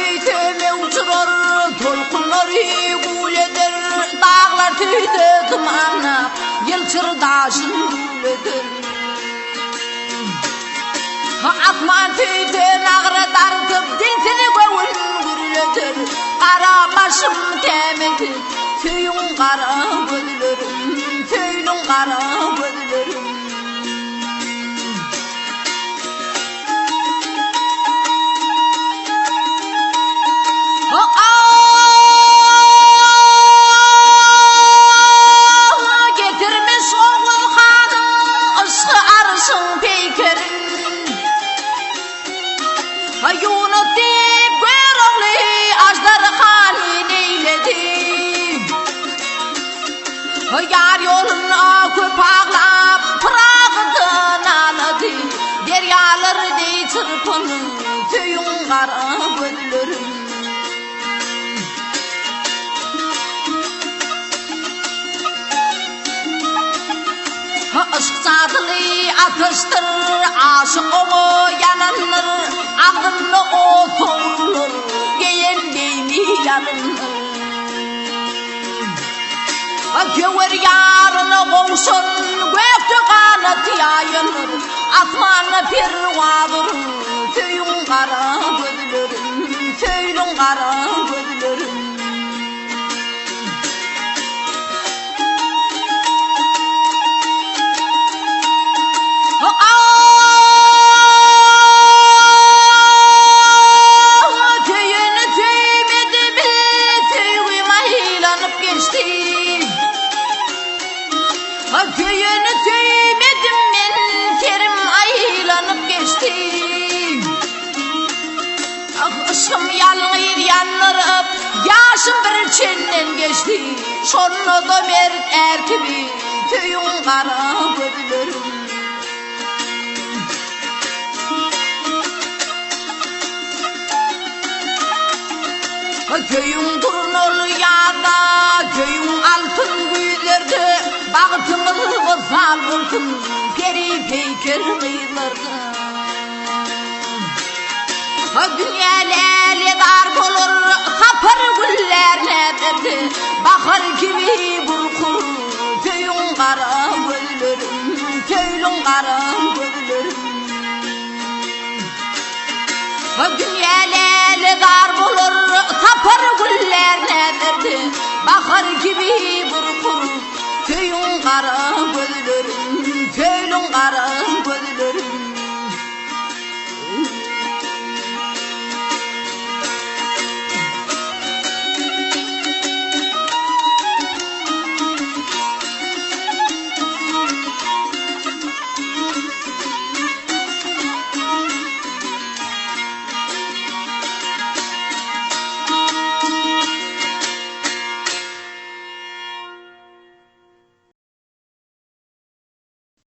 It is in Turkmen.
tüýse möwç urar, tolkunlary gul eder, Daglar tüýse dumanlap, ýylçyr daşyn gül eder. Asman tüýse nagra dartyp, dilsiz göwün gürleder, Gara başym tämedi, söýüň gara gözlerim, Söýlüň gara gözlerim. Getirmiş Oguz hanyň yşky arşyň peýkerin. Ýunus diýip Görogly aždarhany neýledi. Ýar ýolunda köp aglap, Pyragydan alady. Derýalar deý çyrpynyň, Söýüň gara gözlerim. Yşk jadyly ataşdyr, Aşyk oňa ýanandyr. Agzynda ot sowrular, Geýen geýimi ýalyndyr. Söwer ýaryna gowşan, Gökde ganat ýaýandyr, Asmanda perwaz urun, Söýüň gara gözlerim, Söýlüň gara gözlerim. Söýeni söýmedimi, söýgim aýlanyp geçdi. Söýeni söýmedim men, serim aýlanyp geçdi. Ah, yşgym ýalňyz ýandyryp, ýaşym bir çenden geçdi. Şonda-da mert är kibi söýüň gara gözlerim. Söýüň durnaly ýazda, söýüň altyn güýzlerde, Bagtyňyz wysal bolsun peri-peýker gyzlarda. Dünýä läle.